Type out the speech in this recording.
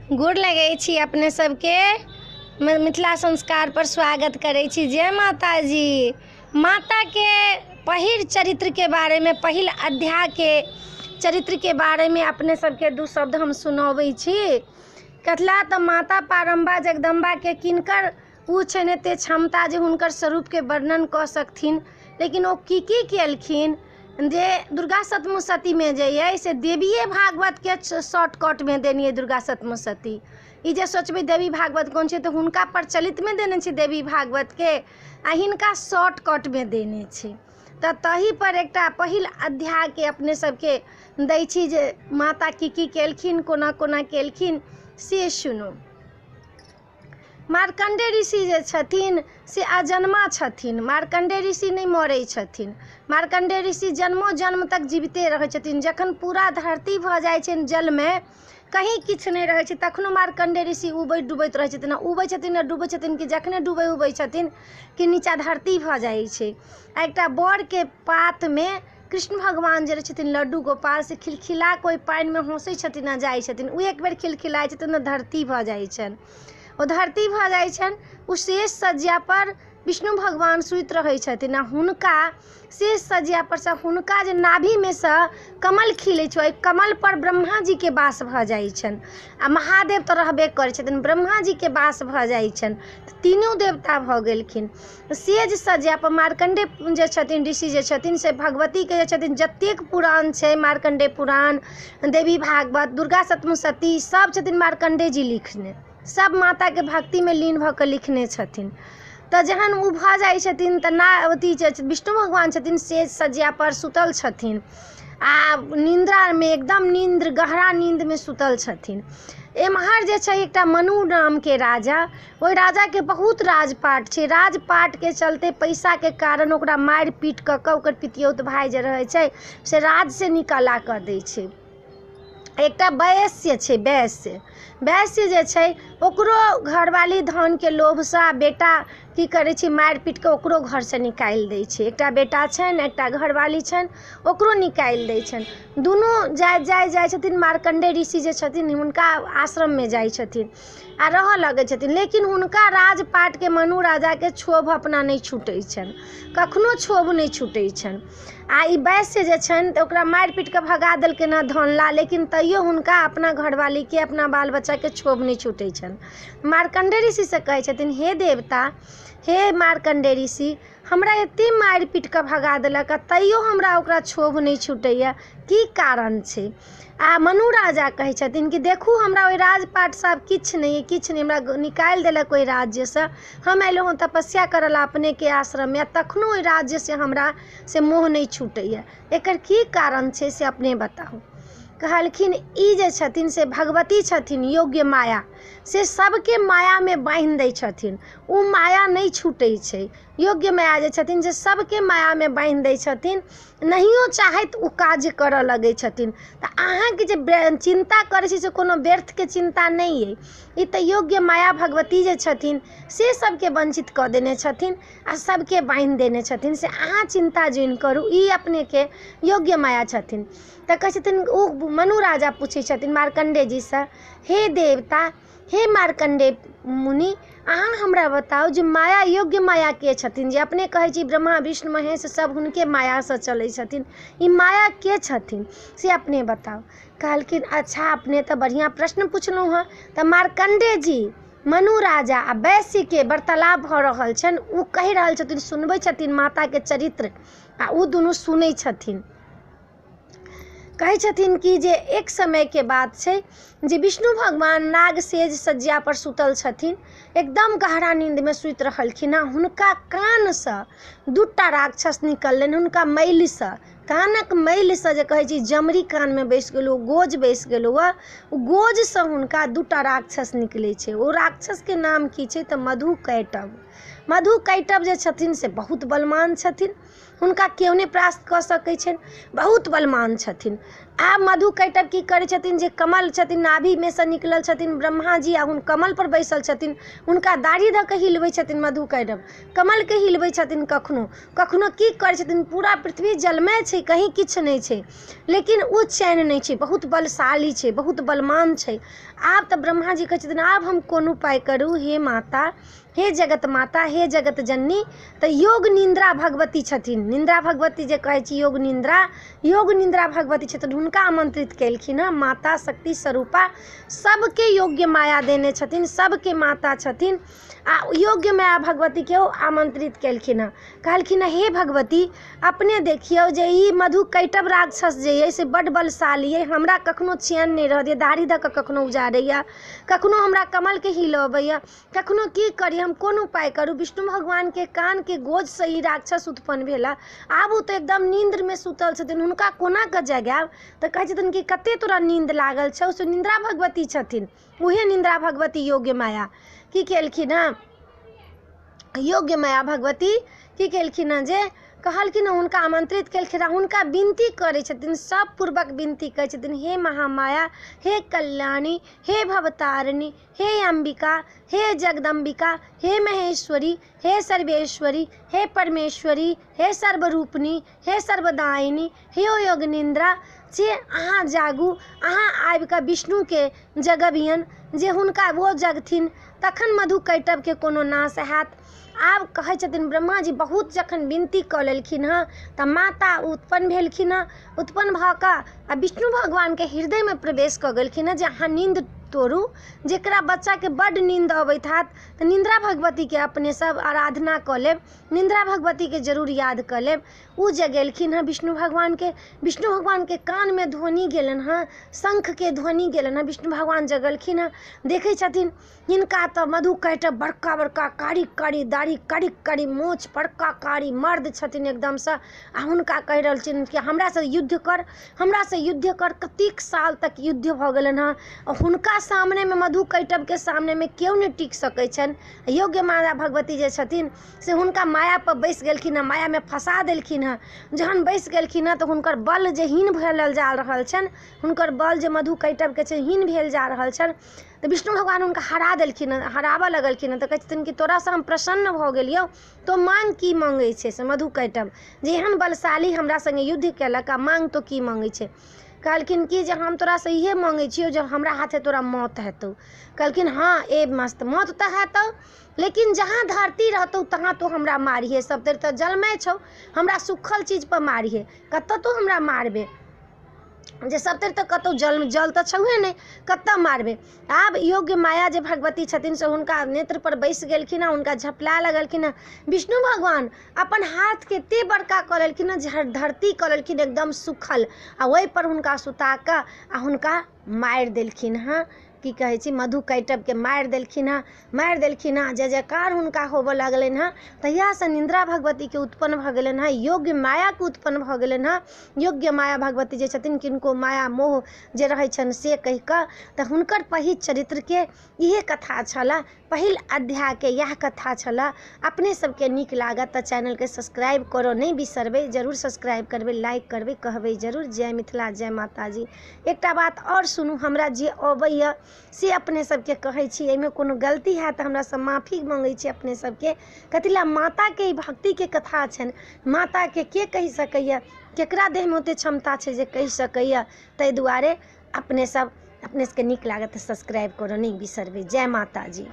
गोर लगै छी अपने सबके। मिथिला संस्कार पर स्वागत करै छी। जय माताजी। माताके पहिल चरित्रके बारेमे, पहिल अध्यायके चरित्रके बारेमे अपने सबके दू शब्द हम सुनबै छी। कथिला तऽ माता पारम्बा जगदम्बाके किनकर ओ छनि एतेक क्षमता जे हुनकर स्वरूपके वर्णन कऽ सकथिन, लेकिन ओ की की केलखिन जे दुर्गा सप्तशतीमे जे अइ से देविए भागवतके शॉर्टकटमे देने अइ दुर्गा सप्तशती। ई जे सोचबै देवी भागवत कोन छै, तऽ हुनका प्रचलितमे देने छै देवी भागवतके, आ हिनका शॉर्टकटमे देने छै। तऽ ताहिपर एकटा पहिल अध्यायके अपने सबके दै छी जे माता की की केलखिन, कोना कोना केलखिन, से सुनू। मार्कण्डेय ऋषि जे छथिन से अजन्मा छथिन। मार्कण्डेय ऋषि नहि मरै छथिन। मार्कण्डेय ऋषि जन्मो जन्म तक जीविते रहै छथिन। जखन पूरा धरती भऽ जाइ छनि जलमे, कहीँ किछु नहि रहै छै, तखनो मार्कण्डेय ऋषि उबैत डूबैत रहै छथिन। आ उबै छथिन आ डूबै छथिन कि जखने डूबै उबै छथिन कि नीचाँ धरती भऽ जाइ छै। आ एकटा बड़के पातमे कृष्ण भगवान जे रहै छथिन लड्डू गोपाल, से खिलखिला कऽ ओहि पानिमे हँसै छथिन आ जाइ छथिन। ओ एक बेर खिलखिलाइ छथिन तऽ धरती भऽ जाइ छनि, ओ धरती भऽ जाइ छनि। ओ शेष शଯ୍यापर विष्णु भगवान सुति रहै छथिन आ हुनका शेष शଯ୍यापर सँ हुनका जे नाभिमे सँ कमल खिलै छै, ओहि कमलपर ब्रह्माजीके वास भऽ जाइ छनि। आ महादेव तऽ रहबे करै छथिन, ब्रह्माजीके वास भऽ जाइ छनि। तऽ तीनू देवता भऽ गेलखिन। सेज शଯ୍यापर मार्कण्डेय जे छथिन ऋषि जे छथिन से भगवतीके जे छथिन, जतेक पुराण छै, मार्कण्डेय पुराण, देवी भागवत, दुर्गा सप्तशती, सब छथिन मार्कण्डेय जी लिखने, सब माताके भक्तिमे लीन भऽ कऽ लिखने छथिन। तऽ जहन ओ भऽ जाइ छथिन तऽ ना अथी जे विष्णु भगवान छथिन से शଯ୍यापर सुतल छथिन आ निन्द्रामे एकदम नींद, गहरा नींदमे सुतल छथिन। एम्हर जे छै एकटा मनु नामके राजा, ओहि राजाके बहुत राजपाट छै। राजपाटके चलते पैसाके कारण ओकरा मारि पीट कऽ कऽ ओकर पितियौत भाय जे रहै छै से राजसँ निकाला कऽ दै छै। एकटा वैश्य छै, वैश्य वैश्य जे छै ओकरो घरवाली धनके लोभसँ आ बेटा की करै छै, मारि पीट कऽ ओकरो घरसँ निकालि दै छै। एकटा बेटा छनि, एकटा घरवाली छनि, ओकरो निकालि दै छनि। दुनू जाइ जाइ जाइ छथिन, मार्कण्डेय ऋषि जे छथिन हुनका आश्रममे जाइ छथिन आ रहऽ लगै छथिन। लेकिन हुनका राजपाटके मनु राजाके क्षोभ अपना नहि छूटै छनि, कखनो क्षोभ नहि छूटै छनि। आ ई वैश्य जे छनि तऽ ओकरा मारि पीट कऽ भगा देलकनि हँ धन ला, लेकिन तैयो हुनका अपना घरवालीके अपना बाल बच्चाके क्षोभ नहि छूटै छनि। मार्कण्डेय ऋषिसँ कहै छथिन, हे देवता, हे मार्कण्डेय ऋषि, हमरा एते मारि पीट कऽ भगा देलक आ तैयो हमरा ओकरा क्षोभ नहि छूटैए, की कारण छै? आ मनु राजा कहै छथिन कि देखू हमरा ओहि राजपाटसँ आब किछु नहि अइ, किछु नहि, हमरा निकालि देलक ओहि राज्यसँ। हम अयलहुँ हँ तपस्या करऽ लए अपनेके आश्रममे आ तखनो ओहि राज्यसँ हमरा से मोह नहि छूटैए, एकर की कारण छै से अपने बताउ। कहलखिन ई जे छथिन से भगवती छथिन योग्य माया, से सबके मायामे बान्हि दै छथिन, ओ माया नहि छूटै छै। योग्य माया जे छथिन से सबके मायामे बान्हि दै छथिन, नहियो चाहैत ओ काज करऽ लगै छथिन। तऽ अहाँके जे चिन्ता करै छी से कोनो व्यर्थके चिन्ता नहि अइ, ई तऽ योग्य माया भगवती जे छथिन से सबके वञ्चित कऽ देने छथिन आ सबके बान्हि देने छथिन, से अहाँ चिन्ता जुनि करू, ई अपनेके योग्य माया छथिन। तऽ कहै छथिन ओ मनु राजा पूछै छथिन मार्कण्डेय जीसँ, हे देवता, हे मार्कण्डेय मुनि, अहाँ हमरा बताउ जे माया योग्य माया के छथिन? जे अपने कहै छी ब्रह्मा विष्णु महेश सब हुनके मायासँ चलै छथिन, ई माया के छथिन से अपने बताउ। कहलखिन अच्छा अपने तऽ बढ़िआँ प्रश्न पुछलहुँ हँ। तऽ मार्कण्डेय जी मनु राजा आ वैश्यके वार्तालाप भऽ रहल छनि, ओ कहि रहल छथिन, सुनबै छथिन माताके चरित्र आ ओ दुनू सुनै छथिन। कहै छथिन कि जे एक समयके बात छै जे विष्णु भगवान नाग सेज शଯ୍यापर सुतल छथिन, एकदम गहरा नींदमे सुति रहलखिन हँ। हुनका कानसँ दूटा राक्षस निकललनि, हुनका मैलसँ, कानक मैलसँ जे कहै छी जमरी कानमे बैसि गेल, ओ गोज बैसि गेल, ओ गोजसँ हुनका दूटा राक्षस निकलै छै। ओ राक्षसके नाम की छै तऽ मधु कैटव। मधु कैटव जे छथिन से बहुत बलवान छथिन, हुनका केओ नहि परास्त कऽ सकै छनि, बहुत बलवान छथिन। आब मधु कैटभ की करै छथिन, जे कमल छथिन नाभिमे सँ निकलल छथिन ब्रह्मा जी, आ हुन कमल पर बैसल छथिन, हुनका दाढ़ी धऽ कऽ हिलबै छथिन मधु कैटभ, कमलके हिलबै छथिन। कखनो कखनो की करै छथिन, पूरा पृथ्वी जलमय छै, कहीं किछु नहि छै, लेकिन ओ चैन नहि छै, बहुत बलशाली छै, बहुत बलमान छै। आब तऽ ब्रह्मा जी कहै छथिन आब हम कोन उपाय करू, हे माता, हे जगत माता, हे जगत जननी। तऽ योग निन्द्रा भगवती छथिन, निन्द्रा भगवती जे कहै छी, योग निन्द्रा, योग निन्द्रा भगवती छथिन, हुनका आमन्त्रित केलखिन हँ। माता शक्ति स्वरूपा सबके योग्य माया देने छथिन, सबके माता छथिन। आ योग्य माया भगवतीके ओ आमन्त्रित केलखिन हँ, कहलखिन हँ हे भगवती अपने देखियौ जे ई मधु कैटभ राक्षस जे अइ से बड्ड बलशाली अइ, हमरा कखनो चैन नहि रहऽ दैए, दाढ़ी धऽ कऽ कखनो उजाड़ैए, कखनो हमरा कमलके हिलबैए, कखनो की करी हम, कोन उपाय करू। विष्णु भगवानके कानके गोजसँ ई राक्षस उत्पन्न भेला, आब ओ तऽ एकदम नींदमे सुतल छथिन, हुनका कोना कऽ जगायब। तऽ कहै छथिन कि कते तोरा नींद लागल छौ, से निन्द्रा भगवती छथिन, उहे निन्द्रा भगवती योग्य माया की केलखिन हँ, योग्य माया भगवती की केलखिन हँ जे कहलखिन हँ, हुनका आमन्त्रित केलखिन हँ, हुनका विनती करै छथिन, सब पूर्वक विनती करै छथिन, हे महामाया, हे कल्याणी, हे भवतारिणी, हे अम्बिका, हे जगदम्बिका, हे महेश्वरी, हे सर्वेश्वरी, हे परमेश्वरी, हे सर्वरूपिणी, हे सर्वदायिनी, हे योग निन्द्रा, जे अहाँ जागू, अहाँ आबिकऽ विष्णुके जगबियन, जे हुनका ओ जगथिन तखन मधु कैटभके कोनो नाश हैत। आब कहै छथिन ब्रह्मा जी बहुत जखन विनती कऽ लेलखिन हँ तऽ माता उत्पन्न भेलखिन हँ। उत्पन्न भऽ कऽ आ विष्णु भगवानके हृदयमे प्रवेश कऽ गेलखिन हँ जे अहाँ नीन्द तोड़ू। जकरा बच्चाके बड्ड नीन्द अबैत हैत तऽ निन्द्रा भगवतीके अपने सब आराधना कऽ लेब, निन्द्रा भगवतीके जरूर याद कऽ लेब। ओ जगेलखिन हँ विष्णु भगवानके, विष्णु भगवानके कानमे ध्वनि गेलनि हँ, शंखके ध्वनि गेलनि हँ, विष्णु भगवान जगलखिन हँ। देखै छथिन हिनका तऽ मधु कैटभ बड़का बड़का कारी कारी दाढ़ी, कारी कारी मोछ, बड़का कारी मर्द छथिन एकदमसँ, आ हुनका कहि रहल छथिन कि हमरासँ युद्ध कर, हमरासँ युद्ध कर। कतेक साल तक युद्ध भऽ गेलनि हँ, आ हुनका सामनेमे मधु कैटभके सामनेमे केओ नहि टिक सकै छनि। योग्य माया भगवती जे छथिन से हुनका मायापर बैसि गेलखिन हँ, मायामे फँसा देलखिन हँ। जहन बैसि गेलखिन हँ तऽ हुनकर बल जे हीन भेल जा रहल छनि, हुनकर बल जे मधु कैटभके छै हीन भेल जा रहल छनि, तऽ विष्णु भगवान हुनका हरा देलखिन हँ, हराबऽ लगलखिन हँ। तऽ कहै छथिन कि तोरासँ हम प्रसन्न भऽ गेलियौ, तो माँग की माँगै छै से मधु कैटभ, जे एहन बलशाली हमरा सङ्गे युद्ध केलक, आ माँग तो की माँगै छै। कहलखिन कि जे हम तोरासँ इहे माँगै छियौ जे हमरा हाथे तोरा मौत हेतौ। कहलखिन हँ ए मस्त मौत तऽ हेतौ, लेकिन जहाँ धरती रहतौ तहाँ तू हमरा मारिहे, सब तरि तऽ जलमय छौ, हमरा सुखल चीजपर मारिहे, कतऽ तू हमरा मारबे, जे सब तरि तऽ कतहु जल जल तऽ छौहे नहि, कतऽ मारबे। आब योग्य माया जे भगवती छथिन से हुनका नेत्रपर बैसि गेलखिन हँ, हुनका झपला लगलखिन हँ। विष्णु भगवान अपन हाथके एते बड़का कऽ लेलखिन हँ, धरती कऽ लेलखिन एकदम सुखल, आ ओहिपर हुनका सुता कऽ आ हुनका मारि देलखिन हँ, की कहै छै मधु कैटभके मारि देलखिन हँ, मारि देलखिन हँ। जय जयकार हुनका होबऽ लगलनि हँ। तहियासँ निन्द्रा भगवतीके उत्पन्न भऽ गेलनि हँ, योग्य मायाके उत्पन्न भऽ गेलनि हँ। योग्य माया भगवती जे छथिन किनको माया मोह जे रहै छनि से कहि कऽ तऽ हुनकर पहिल चरित्रके इहे कथा छलऽ, पहिल अध्यायके इएह कथा छलऽ। अपने सबके नीक लागत तऽ चैनलके सब्सक्राइब करऽ नहि बिसरबै, जरूर सब्सक्राइब करबै, लाइक करबै, कहबै जरूर। जय मिथिला, जय माताजी। एकटा बात आओर सुनू, हमरा जे अबैए से अपने सबके कहै छी, एहिमे कोनो गलती हैत तऽ हमरासँ माफी मङ्गै छी अपने सबके। कथी लए माताके ई भक्तिके कथा छनि, माताके के कहि सकैए, केकरा देहमे ओते क्षमता छै जे कहि सकैए। ताहि दुआरे अपने सबके नीक लागत तऽ सब्सक्राइब करऽ नहि बिसरबै। जय माताजी।